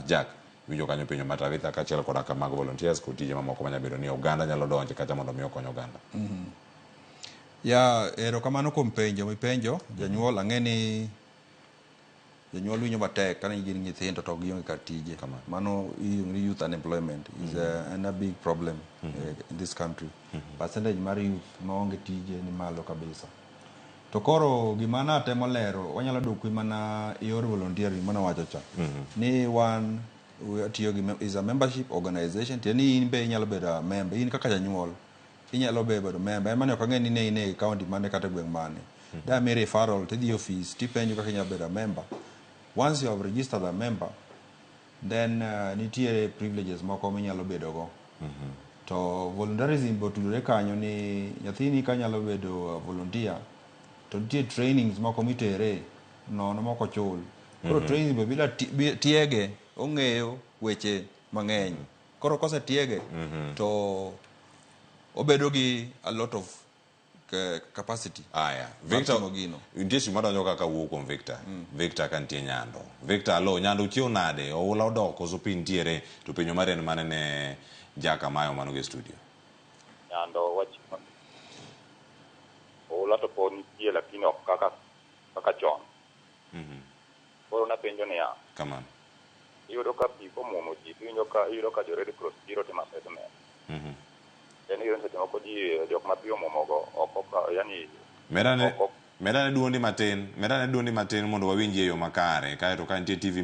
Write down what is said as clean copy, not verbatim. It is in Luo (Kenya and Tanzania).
Jack, winjo kanyo penjo ma Tabitha kaachiel koda ka mag volunteers kod tije mamoko manyalo bedo ni oganda nyalo donje kacha mondo mi okony oganda. Ya, erokamano kuom penjo mipenjo. Janyuol, ang'e ni jonyuol winjo matek ka gin nyithindo to gionge kar tije. Kamano. Mano iluongo ni youth unemployment is a big problem in this country. Percentage mar youth maonge tije ni malo kabisa. To koro gima natemo lero, wanyalo duoko mana yor volunteering manawacho cha. Ni wan watiyo gi is a membership organization, tiende ni in be inyalo bedo a member, in kaka janyuol inyalo bedo member. En mane ok ang'e ni ne in e county mane kata e gweng' mane. Da mi referral tidhi e office tipenjo kaka inyalo bedo a member. Once you have registered a member, then nitiere privileges moko minyalo bedo go. To volunteerism be otudore kanyo ni nyathini ka nyalo bedo a volunteer to nitie trainings moko mitere nono mok ochul. Koro trainings be bila tiege ong'eyo weche mang'eny. Koro kosetiege to obedo gi a lot of capacity Aya, mar Victor, timo gino. Nitie simu madonjo kaka wuok kuom Victor. Victor ka nitie Nyando. Victor, alo, Nyando uchiew nade? Oula odok koso pi nitiere? To penjo mari en mane ne Jack Amayo mano gi studio? Nyando wach oula to pod nitie lakini ok kaka chon. Koro napenjo niya, Kamano. iyudo ka pi komuomo ji to iyudo ka jo Red Cross biro timo assessment. Then iyudo ni seche moko ji jok ma pi omuomogo ok yani Medane ok medane duondi matin, medane duondi matin mondo wawinji e yo makare. Kaeto ka nitie TV.